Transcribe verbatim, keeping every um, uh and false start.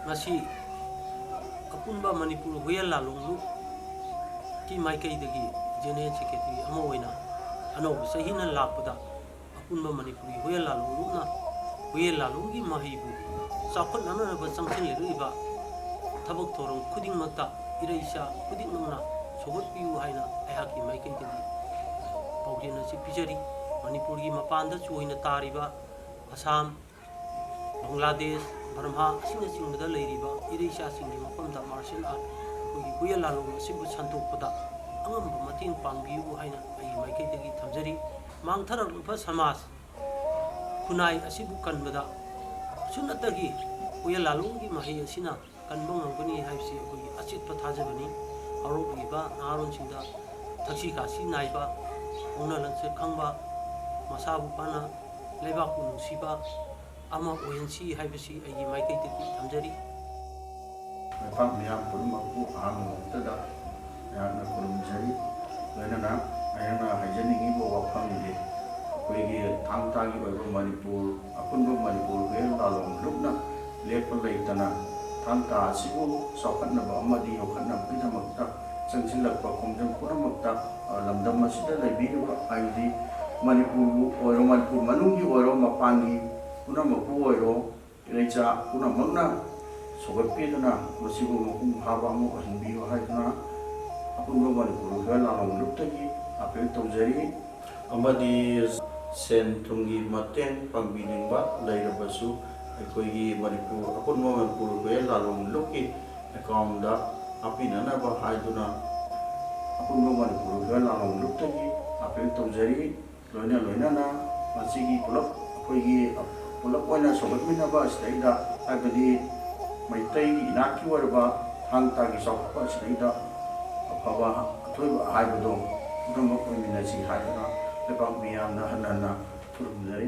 ꯉꯁꯤ ꯑꯄꯨꯟꯕ ꯃꯅꯤꯄꯨꯔ ꯍꯨꯌꯦꯟ ꯂꯥꯂꯣꯡꯂꯨꯞꯀꯤ ꯃꯥꯏꯀꯩꯗꯒꯤ ꯖꯦꯅꯦꯔꯦꯜ ꯁꯦꯀ꯭ꯔꯦꯇꯔꯤ ꯑꯃ ꯑꯣꯏꯅ ꯑꯅꯧꯕ ꯆꯍꯤꯅ ꯂꯥꯛꯄꯗ ꯑꯄꯨꯟꯕ ꯃꯅꯤꯄꯨꯔꯤ ꯍꯨꯌꯦꯟ ꯂꯥꯂꯣꯡꯂꯨꯞꯅ ꯍꯨꯌꯦꯟ ꯂꯥꯂꯣꯡꯒꯤ ꯃꯍꯩꯕꯨ ꯆꯥꯎꯈꯠꯅꯅꯕ ꯆꯪꯁꯤꯜꯂꯛꯂꯤꯕ ꯊꯕꯛ ꯊꯧꯔꯝ ꯈꯨꯗꯤꯡꯃꯛꯇ ꯏꯔꯩꯆꯥ ꯈꯨꯗꯤꯡꯃꯛꯅ ꯁꯧꯒꯠꯄꯤꯌꯨ ꯍꯥꯏꯅ ꯑꯩꯍꯥꯛꯀꯤ ꯃꯥꯏꯀꯩꯗꯒꯤ ꯄꯥꯎꯖꯦꯜ ꯑꯁꯤ ꯄꯤꯖꯔꯤ꯫ ꯃꯅꯤꯄꯨꯔꯒꯤ ꯃꯄꯥꯟꯗ ꯆꯣꯏꯅ ꯇꯥꯔꯤꯕ ꯑꯁꯥꯝ, ꯕꯪꯒ꯭ꯂꯥꯗꯦꯁ, ꯕꯔꯃꯥ ꯑꯁꯤꯅꯆꯤꯡꯕꯗ ꯂꯩꯔꯤꯕ ꯏꯔꯩꯆꯥꯁꯤꯡꯒꯤ ꯃꯐꯝꯗ ꯃꯥꯔꯁꯦꯜ ꯑꯥꯔꯠ ꯑꯩꯈꯣꯏꯒꯤ ꯍꯨꯌꯦꯟ ꯂꯥꯂꯣꯡ ꯑꯁꯤꯕꯨ ꯁꯟꯗꯣꯛꯄꯗ ꯑꯉꯝꯕ ꯃꯇꯦꯡ ꯄꯥꯡꯕꯤꯌꯨ ꯍꯥꯏꯅ ꯑꯩꯒꯤ ꯃꯥꯏꯀꯩꯗꯒꯤ ꯊꯝꯖꯔꯤ꯫ ꯃꯥꯡꯊꯔꯛꯂꯕ ꯁꯃꯥꯖ ꯈꯨꯟꯅꯥꯏ ꯑꯁꯤꯕꯨ ꯀꯟꯕꯗ ꯁꯨꯞꯅꯇꯒꯤ ꯍꯨꯌꯦꯟ ꯂꯥꯂꯣꯡꯒꯤ ꯃꯍꯩ ꯑꯁꯤꯅ ꯀꯟꯕ ꯉꯝꯒꯅꯤ ꯍꯥꯏꯕꯁꯤ ꯑꯩꯈꯣꯏꯒꯤ ꯑꯆꯦꯠꯄ ꯊꯥꯖꯕꯅꯤ꯫ ꯍꯧꯔꯛꯂꯤꯕ ꯅꯍꯥꯔꯣꯜꯁꯤꯡꯗ ꯊꯛꯁꯤ ꯈꯥꯁꯤ ꯅꯥꯏꯕ, ꯍꯧꯅ ꯂꯣꯟꯆꯠ ꯈꯪꯕ, ꯃꯁꯥꯕꯨ ꯐꯅ ꯂꯩꯕꯥꯛꯄꯨ ꯅꯨꯡꯁꯤꯕ ꯑꯃ ꯑꯣꯏꯍꯟꯁꯤ ꯍꯥꯏꯕꯁꯤ ꯑꯩꯒꯤ ꯃꯥꯏꯀꯩꯗꯒꯤ ꯊꯝꯖꯔꯤ꯫ ꯂꯩꯄꯥꯛ ꯃꯤꯌꯥꯝ ꯄꯨꯝꯅꯃꯛꯄꯨ ꯑꯍꯥꯟꯕ ꯃꯛꯇꯗ ꯑꯩꯍꯥꯛꯅ ꯈꯨꯔꯨꯝꯖꯔꯤ꯫ ꯂꯣꯏꯅꯅ ꯑꯩꯍꯥꯛꯅ ꯍꯥꯏꯖꯅꯤꯡꯉꯤꯕ ꯋꯥꯐꯝꯗꯤ, ꯑꯩꯈꯣꯏꯒꯤ ꯊꯥꯡ ꯇꯥꯒꯤ ꯑꯣꯏꯕ ꯃꯅꯤꯄꯨꯔ, ꯑꯄꯨꯟꯕ ꯃꯅꯤꯄꯨꯔ ꯍꯨꯌꯦꯟ ꯂꯥꯂꯣꯡ ꯂꯨꯞꯅ ꯂꯦꯞꯄ ꯂꯩꯇꯅ ꯊꯥꯡ ꯇꯥ ꯑꯁꯤꯕꯨ ꯆꯥꯎꯈꯠꯅꯕ ꯑꯃꯗꯤ ꯌꯣꯛꯈꯠꯅꯕꯒꯤꯗꯃꯛꯇ ꯆꯪꯁꯤꯜꯂꯛꯄ ꯈꯣꯡꯖꯪ ꯄꯨꯝꯅꯃꯛꯇ, ꯑ, ꯂꯝꯗꯝ ꯑꯁꯤꯗ ꯂꯩꯕꯤꯔꯤꯕ, ꯍꯥꯏꯕꯗꯤ ꯃꯅꯤꯄꯨꯔꯕꯨ ꯑꯣꯏꯔꯣ, ꯃꯅꯤꯄꯨꯔ ꯃꯅꯨꯡꯒꯤ ꯑꯣꯏꯔꯣ, ꯃꯄꯥꯟꯒꯤ ꯄꯨꯝꯅꯃꯛꯄꯨ ꯑꯣꯏꯔꯣ, ꯏꯔꯩꯆꯥ ꯄꯨꯝꯅꯃꯛꯅ ꯁꯧꯒꯠꯄꯤꯗꯨꯅ ꯃꯁꯤꯕꯨ ꯃꯄꯨꯡ ꯐꯥꯕ ꯑꯃ ꯑꯣꯏꯍꯟꯕꯤꯌꯨ ꯍꯥꯏꯗꯨꯅ ꯑꯄꯨꯟꯕ ꯃꯅꯤꯄꯨꯔ ꯍꯨꯌꯦꯟ ꯂꯥꯂꯣꯡ ꯂꯨꯞꯇꯒꯤ ꯑꯥꯄꯤꯜ ꯇꯧꯖꯔꯤ꯫ ꯑꯃꯗꯤ ꯁꯦꯟ ꯊꯨꯝꯒꯤ ꯃꯇꯦꯡ ꯄꯥꯡꯕꯤꯅꯤꯡꯕ ꯂꯩꯔꯕꯁꯨ, ꯑꯩꯈꯣꯏꯒꯤ ꯃꯅꯤꯄꯨꯔ, ꯑꯄꯨꯟꯕ ꯃꯅꯤꯄꯨꯔ ꯍꯨꯌꯦꯟ ꯂꯥꯂꯣꯡ ꯂꯨꯞꯀꯤ ꯑꯦꯀꯥꯎꯟꯗ ꯍꯥꯞꯄꯤꯅꯅꯕ ꯍꯥꯏꯗꯨꯅ ꯑꯄꯨꯟꯕ ꯃꯅꯤꯄꯨꯔ ꯍꯨꯌꯦꯟ ꯂꯥꯂꯣꯡ ꯂꯨꯞꯇꯒꯤ ꯑꯥꯄꯤꯜ ꯇꯧꯖꯔꯤ꯫ ꯂꯣꯏꯅ ꯂꯣꯏꯅꯅ ꯃꯁꯤꯒꯤ ꯄꯨꯂꯞ, ꯑꯩꯈꯣꯏꯒꯤ ꯄꯨꯂꯞ ꯑꯣꯏꯅ ꯁꯧꯒꯠꯃꯤꯟꯅꯕ ꯑꯁꯤꯗꯩꯗ, ꯍꯥꯏꯕꯗꯤ ꯃꯩꯇꯩꯒꯤ ꯏꯅꯥꯠꯀꯤ ꯑꯣꯏꯔꯕ ꯊꯥꯡ ꯇꯥꯒꯤ ꯆꯥꯎꯈꯠꯄ ꯑꯁꯤꯗꯩꯗ ꯑꯐꯕ ꯑꯊꯣꯏꯕ ꯍꯥꯏꯕꯗꯣ ꯄꯨꯝꯅꯃꯛ ꯑꯣꯏꯃꯤꯟꯅꯁꯤ ꯍꯥꯏꯗꯨꯅ ꯂꯩꯄꯥꯛ ꯃꯤꯌꯥꯝꯗ ꯍꯟꯅ ꯍꯟꯅ ꯈꯨꯔꯨꯝꯖꯔꯤ꯫